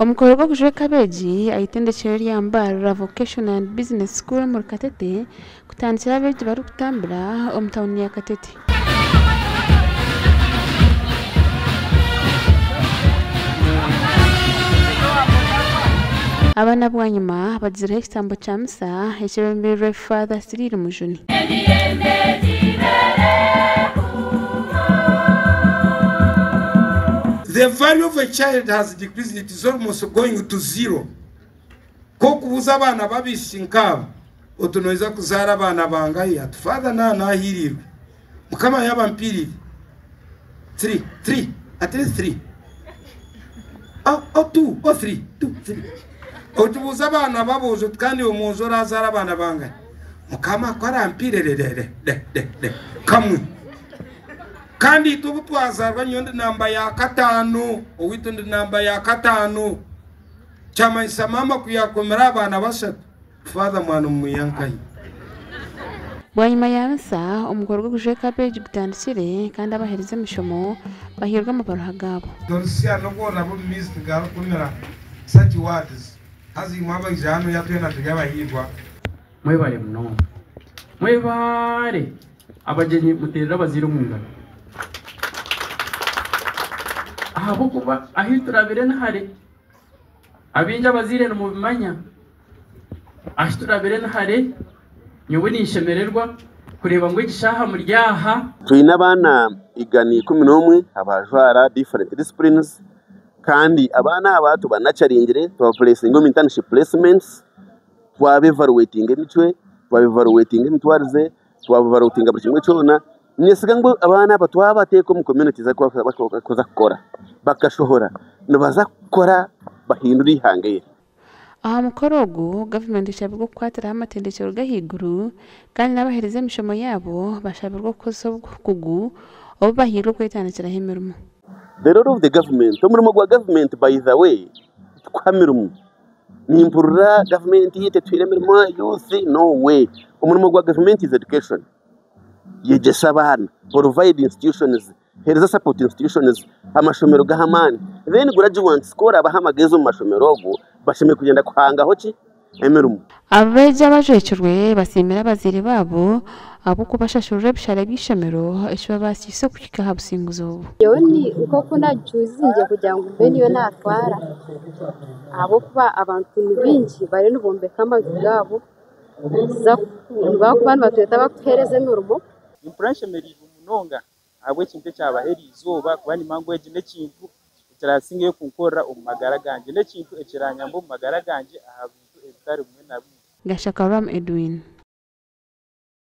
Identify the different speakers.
Speaker 1: Omukoro gw'okujweka abeegi ah'eitendekyero erya Mbarara Vocational and Business School omuri Katete kutandikire abeegi barikutambura omu tauni ya Katete. Aba na bwanyima bagizireho ekitambo kya misa ekyebembeirwe Father Cyril Mujuni.
Speaker 2: The value of a child has decreased, it is almost going to zero. Nk'okubuuza abaana b'abaishiki nk'aba oti noija kuzaara abaana bangahi? Ati father naaba naahiiriirwe Mukama yaaba ampiiriire three, three, at least three, or, or two, or three, two, three. Otubuuza abaana b'aboojo oti kandi iwe omwojo oraazaara abaana bangahi? Mukama ku arampiire re, re, re, re, re, re, kamwe. Kandi itwe obu twazaarwa nyowe ndi namba ya kataano, owaitu ndi namba ya kataano. Kyamanyisa maama ku yaakomire abaana bashatu, father mwana omumwiha nkahi?
Speaker 1: Bwanyima ya misa, omukoro gw'okujweka abeegi gutandikire kandi abaherize emishomo bahairwe amabaruha gaabo.
Speaker 2: Dorsia n'obu oraba omu maizi tigarikumira such words haza imwe abaija hanuya twena turi abahiirwa.
Speaker 3: Mwebare munonga. Mwebare! Abagyenyi muteerere abazaire omu ngaro. Ahabw'okuba ahu turabire ni hare. Abaingi abazaire nimubimanya. Ahu turabire ni hare. Nyowe ninshemererwa kureeba ngu egi shaaha muri aha.
Speaker 4: Twine abaana 111 abajwara different disciplines kandi abaana aba tubanacharingire tubapuresinga omu internship placements twaba evaluatinga emicwe, twaba evaluatinga emitwarize, twaba evaluatinga buri kimwe kyona. Niinyesiga ngu abaana aba twabateeka omu communities ahu barikuza kukora bakashohora nibaza kukora bahindure eihanga eri.
Speaker 1: Aha mukoro ogu, gavumenti eshabirwe okukwatiraho amatendekyero g'ahaiguru kandi n'abaheereza emishomo yaabo bashabirwe okukozesa obukugu obu bahairwe okwetandikiraho emirimo.
Speaker 4: The role of the government, omurimo gwa gavumenti by the way tikuha mirimo. Nimpurira gavumenti tetuhaire emirimo youth no way. Omurimo gwa gavumenti is education. Yegyesa abaana, provide institutions, heereza support institutions, amashomero gahe amaani. Then graduates ku orabaha amagezi omu mashomero ogo, bashemereire kugyenda kuhangaho ki? Emirimo.
Speaker 1: Abeegi abajwekirwe basiimire abazaire baabo ahabw'okubashashurira ebishare by'eishomero ekibabaasiise kuhika aha businguzi obu.
Speaker 5: Nyowe nk'oku nagicuzinge kugira ngu mbe niyo natwara ahabw'okuba abantu ni baingi bariyo nibombeka amaju gaabo nibakuba nibatweta bakutuheereza emirimo.
Speaker 6: Nimpurira nshemereirwe munonga ahabw'ekintu ekyabaho eriizooba kuba nimanya ngu egi n'ekintu ekirasingayo kunkorera omu magara gangye, n'ekintu ekiranyamba omu magara gangye aha bintu ebitari bimwe na bimwe.
Speaker 1: Gashaka Ram Edwin.